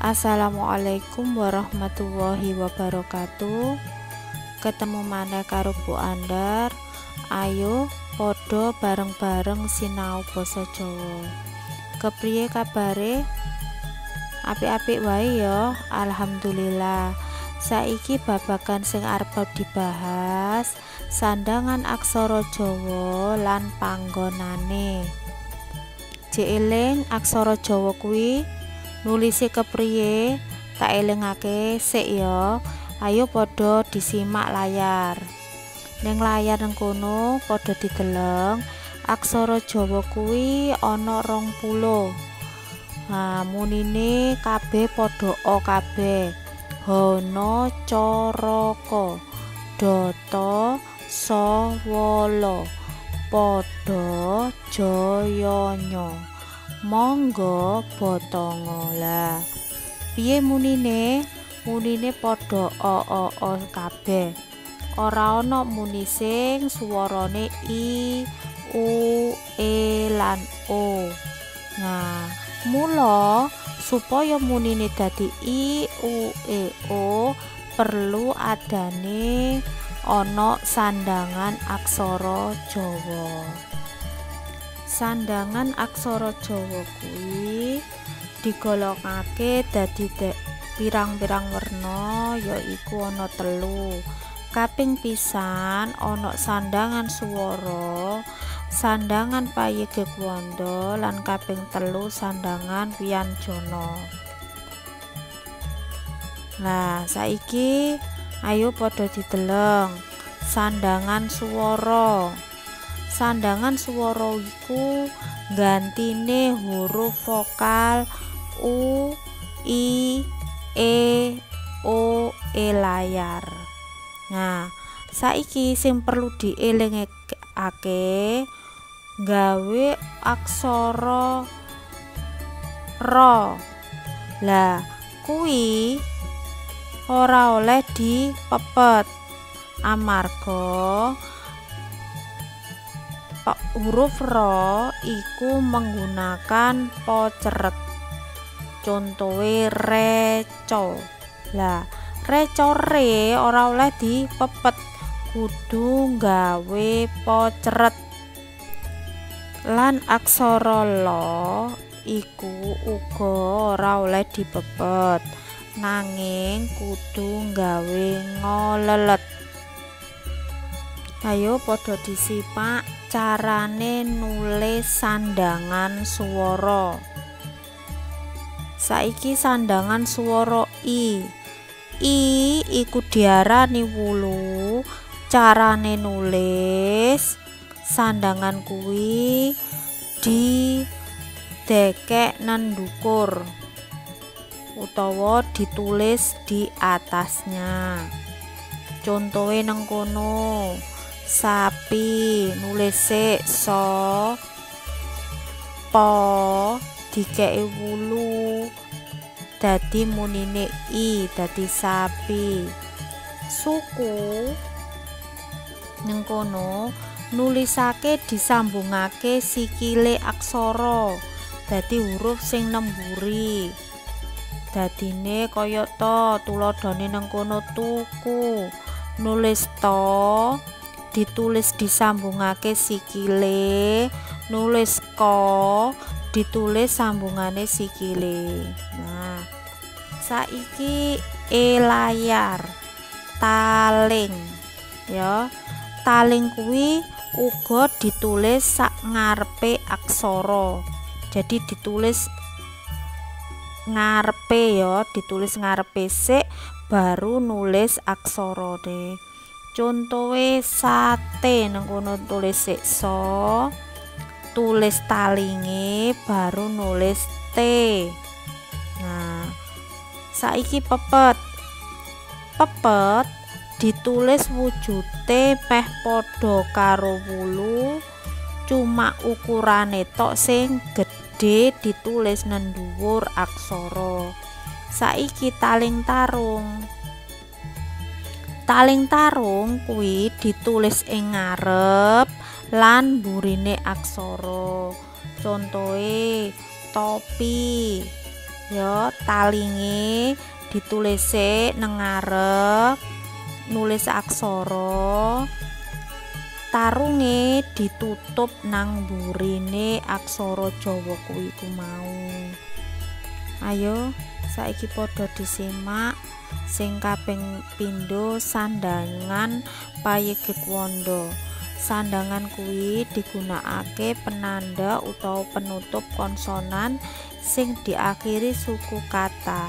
Assalamualaikum warahmatullahi wabarakatuh. Ketemu maneh karo Bu Andar. Ayo padha bareng-bareng sinau basa Jawa. Kepriye kabare? Apik-apik wae ya, alhamdulillah. Saiki babagan sing arep dibahas sandangan aksara Jawa lan panggonane. Jek eling aksara Jawa kuwi nulise kepriye? Tak elingake sik ya. Ayo padha disimak layar. Ning layar nang kono padha dideleng aksara Jawa kuwi ana 20. Nah, munine kabeh padha a kabeh. Hana caraka data sawala padha jayanya mangga batanga. Lah piye munine? Munine padha a a a kabeh. Ora ana muni sing swarane i, u, e lan o. Nah, mula supaya munine dadi i, u, e, o perlu adane ana sandangan aksara Jawa. Sandangan aksara Jawa kuwi digolongake dadi pirang-pirang werna, yaiku ana 3. Kaping pisan ana sandangan swara, sandangan payegewanda, lan kaping 3 sandangan wianjana. Lah saiki ayo padha dideleng sandangan swara. Sandangan swara iku gantine huruf vokal u, i, e, o, e layar. Nah, saiki sing perlu dielingake gawe aksara ra. Lah, kuwi ora oleh dipepet amarga huruf ra iku menggunakan po ceret. Contohe reco. Lah, reco re ora oleh dipepet, kudu gawe po ceret. Lan aksara la iku uga ora oleh dipepet, nanging kudu gawe ngolelet. Ayo padha disimak carane nulis sandangan swara. Saiki sandangan swara i. I iku diarani wulu. Carane nulis sandangan kuwi didekek nang ndukur utawa ditulis di atasnya. Contohe nang kono, sapi nulis sik so po dikeki wulu dadi munine i, dadi sapi. Suku nang kono nulisake disambungake sikile aksara dadi huruf sing nemburi. Dadine kaya to tuladhane nang kono tuku, nulis to ditulis disambungake sikile, nulis ko ditulis sambungane sikile. Nah, saiki e layar taling ya. Taling kuwi uga ditulis sak ngarepe aksara. Jadi ditulis ngarepe ya, ditulis ngarepe sik baru nulis aksarane. Contohe sate nang kono tulis sik so, tulis talinge baru nulis t. Nah, saiki pepet. Pepet ditulis wujute peh padha karo wulu, cuma ukurane tok sing gedhe ditulis nang dhuwur aksara. Saiki taling tarung. Taling tarung kuwi ditulis ing ngarep lan mburine aksara. Contohe topi. Ya, talinge ditulis nang ngarep, nulis aksara, tarunge ditutup nang mburine aksara Jawa kuwi ku mau. Ayo saiki padha disimak sing kaping pindho, sandhangan payegegwanda. Sandhangan kuwi digunakake penanda utawa penutup konsonan sing diakhiri suku kata.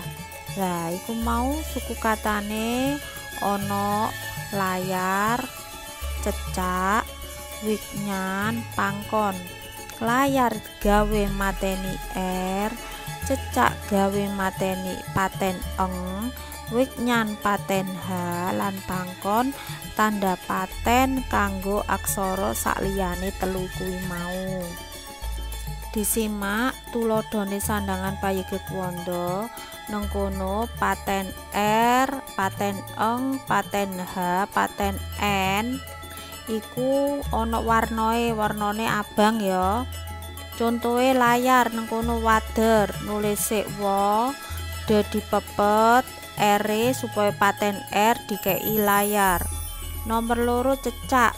Lah iku mau suku katane ana layar, cecak, wignyan, pangkon. Layar gawe mateni R, cecak gawe mateni paten eng, wignyan paten H, lan pangkon tanda paten kanggo aksara sakliyane telu kuwi mau. Disimak tuladhane sandhangan payegegwanda. Nang kono paten R, paten eng, paten H, paten N iku ana warnae, warnane abang ya. Contohe layar nang kono wader, nulis sik wa, d dipepet, R supaya paten R dikei layar. Nomor loro cecak,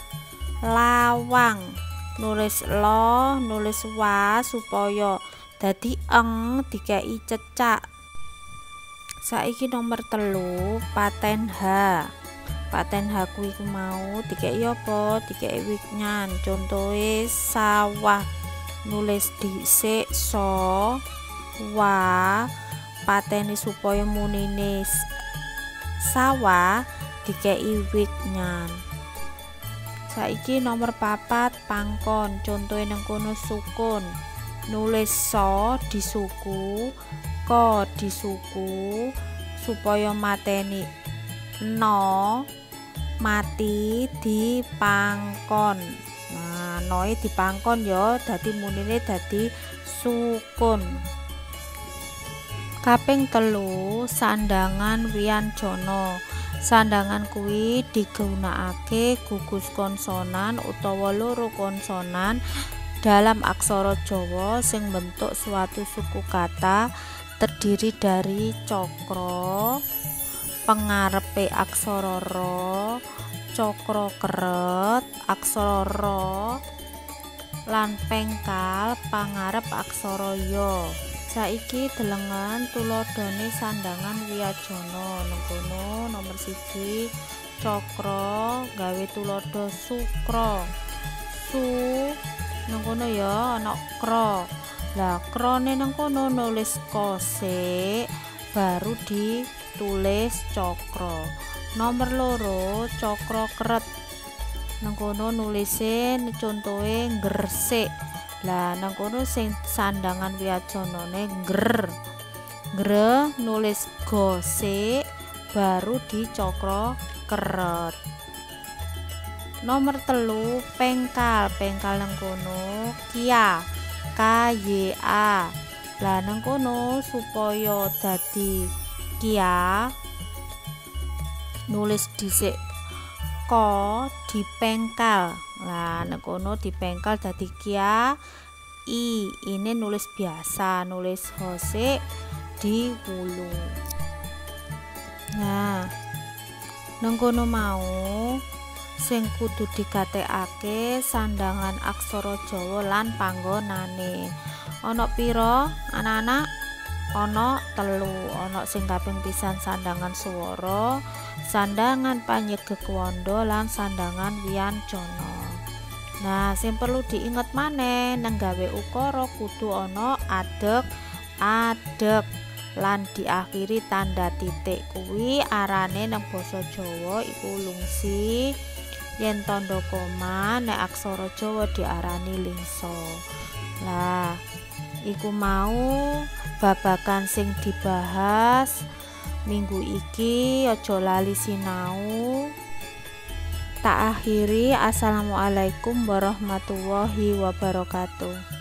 lawang, nulis lo, nulis wa supaya dadi eng dikei cecak. Saiki nomor telu paten H. Paten H kuwi ku mau dikei apa? Dikei wignyan. Contohe sawah, nulis dhisik so wa, patene supaya munine sawah dikei wignyan. Saiki nomor papat pangkon. Contohe nang kono sukun, nulis so disuku, ko disuku supaya mateni no mati dipangkon. Nah, noe dipangkon ya, dadi munine dadi sukun. Kaping telu sandhangan wianjana. Sandhangan kuwi digunakake gugus konsonan utawa loro konsonan dalam aksara Jawa sing bentuk suatu suku kata terdiri dari cakra pengarepe aksara ra, cakra keret aksara ra, lan pengkal pangarep aksara ya. Saiki delengen tuladhane sandhangan wiyajana. Nang kono nomor 1 cakra gawe tuladha sukra. Su nang kono ya ana kra. Lah krane nang kono nulis ko sik baru ditulis cakra. Nomor loro cakra keret. Nang kono nulise contohe gresik. Lah nang kono sing sandhangan wiyajanane grer. Gre nulis go sik baru dicakra keret. Nomor telu pengkal. Pengkal nang kono kia, K Y A. Lah nang kono supaya dadi kia nulis dhisik ko dipengkal. Lah nang kono dipengkal dadi kia i. Ini nulis biasa, nulis hose di wulu. Nah, nang kono mau sing kudu digatekake sandhangan aksara Jawa lan panggonane. Ana pira anak-anak? Ana telu. Ana sing kaping pisan sandhangan swara, sandhangan panyegegwanda lan sandhangan wianjana. Nah, sing perlu diinget maneh nang gawe ukara kudu ana adeg adeg lan diakhiri tanda titik. Kuwi arane nang basa Jawa iku lungsi. Yen tanda koma nek aksara Jawa diarani lingsa. Lah, iku mau babagan sing dibahas minggu iki. Aja lali sinau. Tak akhiri, assalamualaikum warahmatullahi wabarakatuh.